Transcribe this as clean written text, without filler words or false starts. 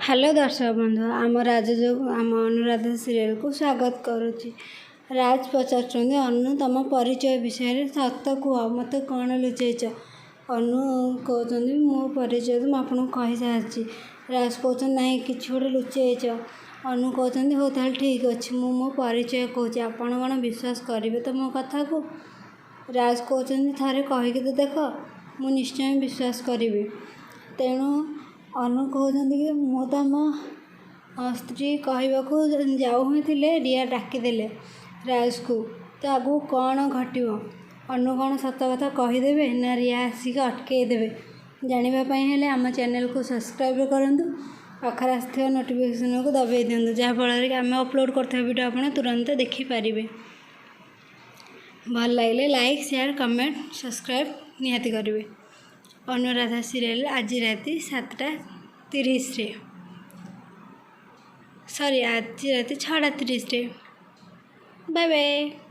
Hello ଦର୍ଶକ ବନ୍ଧୁ, ଆମ ରାଜଯୋଗ ଆମ ଅନୁରାଧା ସିରିଏଲକୁ ସ୍ୱାଗତ କରୁଛି। ରାଜ ପଚାରୁଛନ୍ତି, "ଅନୁ, ତମ ପରିଚୟ ବିଷୟରେ ସତ କୁହ, ମୋତେ କ'ଣ ଲୁଚେଇଛ?" ଅନୁ କହୁଛନ୍ତି, "ମୋ ପରିଚୟ ତ ମୁଁ ଆପଣଙ୍କୁ କହିସାରିଛି।" ରାଜ କହୁଛନ୍ତି, "ନାହିଁ, କିଛି ଗୋଟେ ଲୁଚେଇଛ।" ଅନୁ କହୁଛନ୍ତି, "ହଉ ତାହେଲେ ଠିକ୍ ଅଛି, ମୁଁ ମୋ ପରିଚୟ କହୁଛି, ଆପଣ କ'ଣ ବିଶ୍ୱାସ କରିବେ ତ ମୋ କଥାକୁ?" ରାଜ କହୁଛନ୍ତି, "ଥରେ କହିକି ତ ଦେଖ, ମୁଁ ନିଶ୍ଚୟ ବିଶ୍ୱାସ କରିବି।" ତେଣୁ ଅନୁ କହୁଛନ୍ତି କି ମୁଁ ତମ ସ୍ତ୍ରୀ କହିବାକୁ ଯାଉ ହିଁ ଥିଲେ, ରିୟା ଡାକିଦେଲେ ରାଜକୁ। ତ ଆଗକୁ କ'ଣ ଘଟିବ? ଅନୁ କ'ଣ ସତ କଥା କହିଦେବେ ନା ରିୟା ଆସିକି ଅଟକେଇ ଦେବେ? ଜାଣିବା ପାଇଁ ହେଲେ ଆମ ଚ୍ୟାନେଲକୁ ସବସ୍କ୍ରାଇବ୍ କରନ୍ତୁ, ପାଖରେ ଆସିଥିବା ନୋଟିଫିକେସନକୁ ଦବାଇ ଦିଅନ୍ତୁ, ଯାହାଫଳରେ କି ଆମେ ଅପଲୋଡ଼ କରୁଥିବା ଭିଡ଼ିଓ ଆପଣ ତୁରନ୍ତ ଦେଖିପାରିବେ। ଭଲ ଲାଗିଲେ ଲାଇକ୍, ସେୟାର, କମେଣ୍ଟ, ସବସ୍କ୍ରାଇବ୍ ନିହାତି କରିବେ। ଅନୁରାଧା ସିରିଏଲ ଆଜି ରାତି 7:30ରେ, ସରି, ଆଜି ରାତି 6:30ରେ। Bye bye.